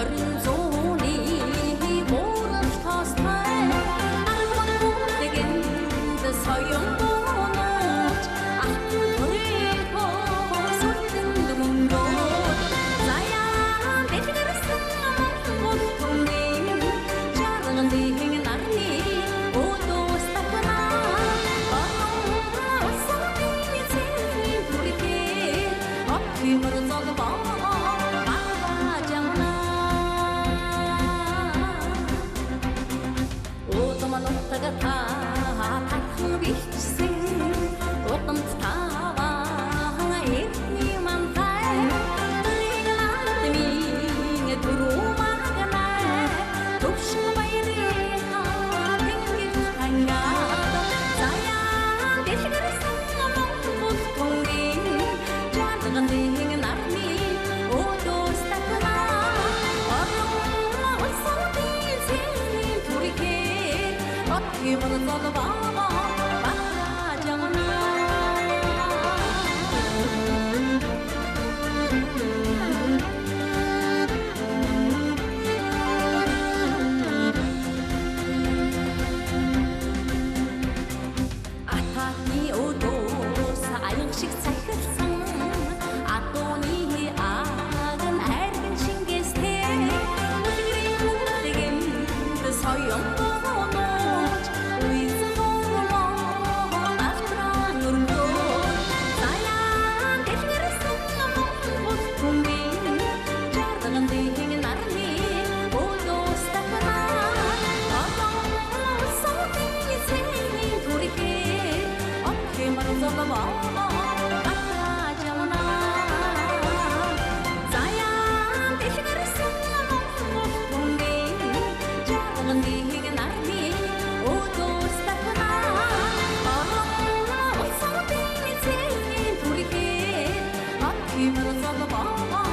Орон зууны буурал тоостой арван бүлгэнд соён бонооч алтан төрийнхөө сүлдэнд мөнгөө заяа дэлгэрсэн Монгол түмэн жарган дийн нарны өөдөөс татна орон улсын цэний түрхээ Отхимэр золбоо батжамна. Удам нутаг та татхан бэлчсэн удамд таваа эртний мантай Тэрэг минь түрүү магнаа төвшин баярынхаа тэнгэр тангаад заяа дэлгэрсэн Монгол түмэн жарган дийн нарны өөдөөс татна орон улсын цэний түрхээ Отхимэр золбоо батжамна. Атааны өдөөс аян шиг цахилсан адууны аг нь хайрган шингээстэй үлгэрийн бүлгэмд соён бонооч уйзан орлоо алтран өргөө заяа дэлгэрсэн Монгол түмэн жарган дийн нарны өөдөөс татна орон улсын цэний түрхээ Отхимэр золбоо батжамна. Заяа дэлгэрсэн Монгол түмэн жарган дийн нарны өөдөөс татна орон улсын цэний түрхээ Отхимэр золбоо